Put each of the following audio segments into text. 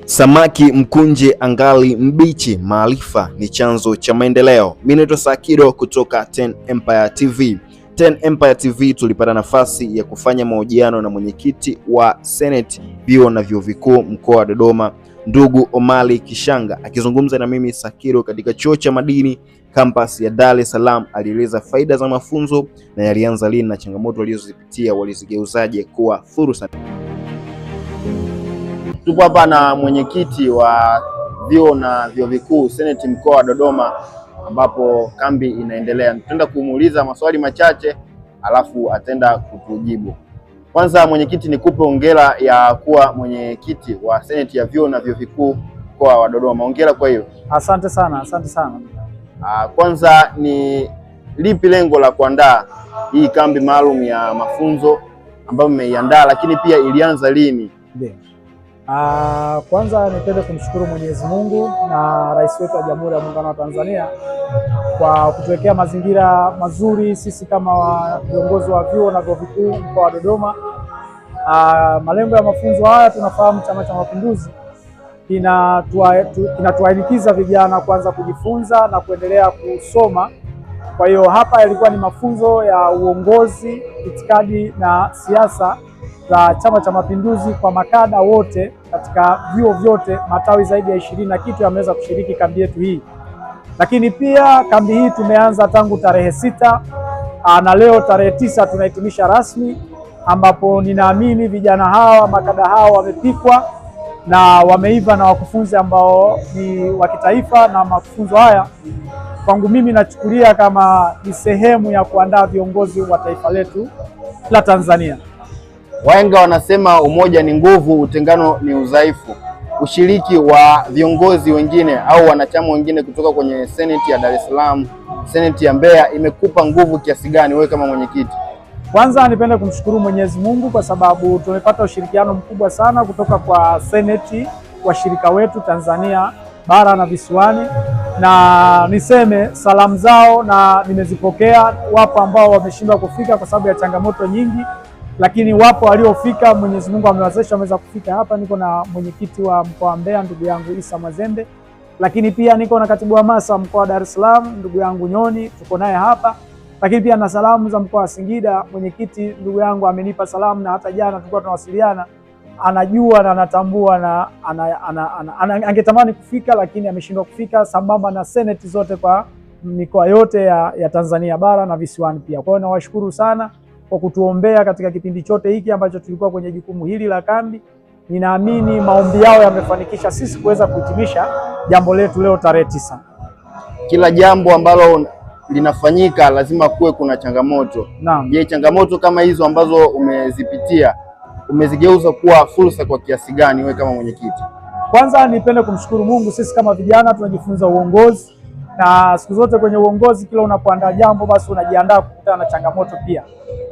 Samaki mkunje angali mbichi, maarifa ni chanzo cha maendeleo. Mimi naitwa Sakido kutoka Ten Empire TV. Ten Empire TV tulipata nafasi ya kufanya mahojiano na mwenyekiti wa Senate vyuo na vyuo vikuu mkoa wa Dodoma, ndugu Omari Kishanga. Akizungumza na mimi Sakido katika chuo cha madini campus ya Dar es Salaam, alieleza faida za mafunzo na yalianza lini na changamoto walizozipitia walizigeuzaje kuwa fursa. Tupo hapa na mwenyekiti wa vyuo na vyuo vikuu Senate mkoa wa Dodoma, ambapo kambi inaendelea. Tutaenda kumuuliza maswali machache alafu ataenda kutujibu. Kwanza mwenyekiti, nikupe hongera ya kuwa mwenyekiti wa Senate ya vyuo na vyuo vikuu mkoa wa Dodoma. Hongera kwa hiyo. Asante sana, asante sana. Kwanza ni lipi lengo la kuandaa hii kambi maalum ya mafunzo ambayo mmeiandaa, lakini pia ilianza lini? Ndio. Kwanza nipende kumshukuru Mwenyezi Mungu na Rais wetu wa Jamhuri ya Muungano wa Tanzania kwa kutuwekea mazingira mazuri sisi kama viongozi wa vyuo na vyuo vikuu mkoa wa Dodoma. Malengo ya mafunzo haya, tunafahamu Chama cha Mapinduzi kinatuahinikiza vijana kuanza kujifunza na kuendelea kusoma. Kwa hiyo hapa yalikuwa ni mafunzo ya uongozi, itikadi na siasa za Chama cha Mapinduzi kwa makada wote katika vyuo vyote, matawi zaidi ya 20 na kitu yameweza kushiriki kambi yetu hii. Lakini pia kambi hii tumeanza tangu tarehe 6 na leo tarehe 9 tunahitimisha rasmi, ambapo ninaamini vijana hawa makada hawa wamepikwa na wameiva na wakufunzi ambao ni wa kitaifa, na mafunzo haya kwangu mimi nachukulia kama ni sehemu ya kuandaa viongozi wa taifa letu la Tanzania. Wahenga wanasema umoja ni nguvu, utengano ni udhaifu. Ushiriki wa viongozi wengine au wanachama wengine kutoka kwenye Senate ya Dar es Salaam, Senate ya Mbeya imekupa nguvu kiasi gani wewe kama mwenyekiti? Kwanza nipende kumshukuru Mwenyezi Mungu kwa sababu tumepata ushirikiano mkubwa sana kutoka kwa Senate washirika wetu Tanzania bara na visiwani, na niseme salamu zao na nimezipokea. Wapo ambao wameshindwa kufika kwa sababu ya changamoto nyingi, lakini wapo waliofika, Mwenyezi Mungu amewawezesha wameweza kufika hapa. Niko na mwenyekiti wa mkoa wa Mbeya ndugu yangu Isa Mazembe, lakini pia niko na katibu wa hamasa mkoa wa Dar es Salaam ndugu yangu Nyoni, tuko naye hapa. Lakini pia na salamu za mkoa wa Singida, mwenyekiti ndugu yangu amenipa salamu, na hata jana tulikuwa tunawasiliana, anajua na anatambua na angetamani kufika lakini ameshindwa kufika, sambamba na seneti zote kwa mikoa yote ya Tanzania bara na visiwani pia. Kwa hiyo nawashukuru sana kwa kutuombea katika kipindi chote hiki ambacho tulikuwa kwenye jukumu hili la kambi. Ninaamini maombi yao yamefanikisha sisi kuweza kuhitimisha jambo letu leo tarehe 9. Kila jambo ambalo linafanyika lazima kuwe kuna changamoto. Naam. Je, changamoto kama hizo ambazo umezipitia umezigeuza kuwa fursa kwa kiasi gani wewe kama mwenyekiti? Kwanza nipende kumshukuru Mungu, sisi kama vijana tunajifunza uongozi, na siku zote kwenye uongozi kila unapoandaa jambo basi unajiandaa kukutana na changamoto pia.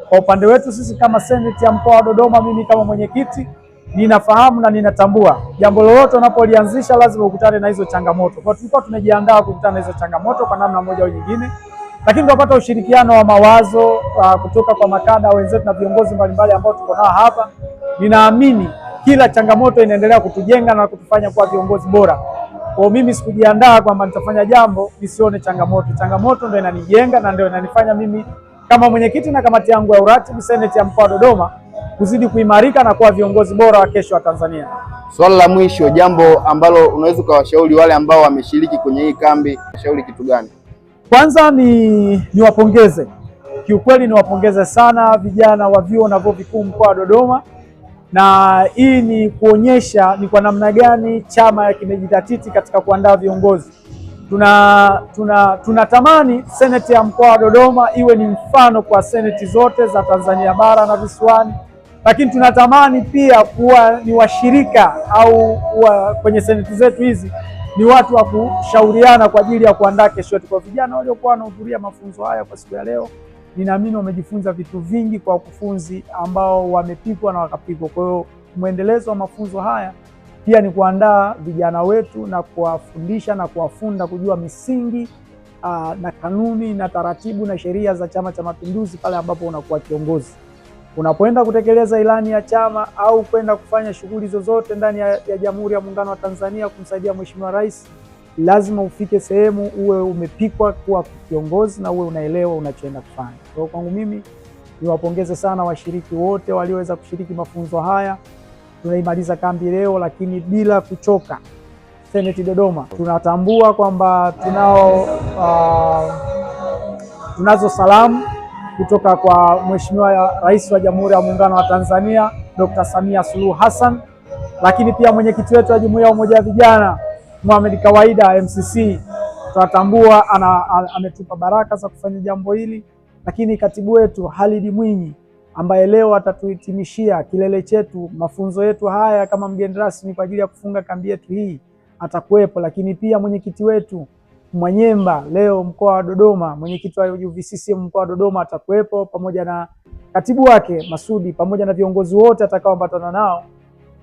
Kwa upande wetu sisi kama Senate ya mkoa wa Dodoma, mimi kama mwenyekiti ninafahamu na ninatambua jambo lolote unapolianzisha lazima ukutane na hizo changamoto. Kwa tulikuwa tumejiandaa kukutana na hizo changamoto kwa namna moja au nyingine, lakini tunapata ushirikiano wa mawazo kutoka kwa makada wenzetu na viongozi mbalimbali ambao tuko nao hapa. Ninaamini kila changamoto inaendelea kutujenga na kutufanya kuwa viongozi bora. Kwa mimi sikujiandaa kwamba nitafanya jambo nisione changamoto. Changamoto ndio inanijenga na ndio inanifanya mimi kama mwenyekiti na kamati yangu ya uratibu Senate ya mkoa wa Dodoma kuzidi kuimarika na kuwa viongozi bora wa kesho wa Tanzania. Swala la mwisho, jambo ambalo unaweza ukawashauri wale ambao wameshiriki kwenye hii kambi, shauri kitu gani? Kwanza niwapongeze, kiukweli niwapongeze sana vijana wa vyuo na vyuo vikuu mkoa wa Dodoma, na hii ni kuonyesha ni kwa namna gani chama kimejidhatiti katika kuandaa viongozi. Tunatamani Senate ya mkoa wa Dodoma iwe ni mfano kwa seneti zote za Tanzania bara na visiwani, lakini tunatamani pia kuwa ni washirika au kwenye seneti zetu hizi ni watu wa kushauriana kwa ajili ya kuandaa kesho yetu. Kwa vijana waliokuwa wanahudhuria mafunzo haya kwa siku ya leo, ninaamini wamejifunza vitu vingi kwa wakufunzi ambao wamepikwa na wakapikwa. Kwa hiyo mwendelezo wa mafunzo haya pia ni kuandaa vijana wetu na kuwafundisha na kuwafunda kujua misingi na kanuni na taratibu na sheria za Chama cha Mapinduzi pale ambapo unakuwa kiongozi. Unapoenda kutekeleza ilani ya chama au kwenda kufanya shughuli zozote ndani ya Jamhuri ya Muungano wa Tanzania kumsaidia Mheshimiwa Rais, lazima ufike sehemu uwe umepikwa kuwa kiongozi na uwe unaelewa unachoenda kufanya. Kwa hiyo kwangu mimi niwapongeze sana washiriki wote walioweza kushiriki mafunzo haya. Tunaimaliza kambi leo, lakini bila kuchoka. Seneti Dodoma tunatambua kwamba tunazo salamu kutoka kwa Mheshimiwa Rais wa Jamhuri ya Muungano wa Tanzania Dr. Samia Suluhu Hassan, lakini pia mwenyekiti wetu wa Jumuiya ya Umoja wa Vijana Mohamed Kawaida MCC, tunatambua ametupa baraka za kufanya jambo hili, lakini katibu wetu Halidi Mwinyi ambaye leo atatuhitimishia kilele chetu mafunzo yetu haya kama mgeni rasmi kwa ajili ya kufunga kambi yetu hii atakuwepo, lakini pia mwenyekiti wetu Mwanyemba leo mkoa wa Dodoma, mwenyekiti wa UVCCM mkoa wa Dodoma atakuwepo pamoja na katibu wake Masudi pamoja na viongozi wote atakaoambatana nao.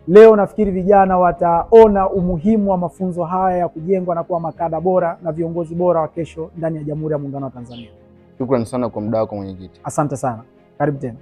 Leo nafikiri vijana wataona umuhimu wa mafunzo haya ya kujengwa na kuwa makada bora na viongozi bora wa kesho ndani ya Jamhuri ya Muungano wa Tanzania. Shukrani sana kwa muda wako mwenyekiti. Asante sana, karibu tena.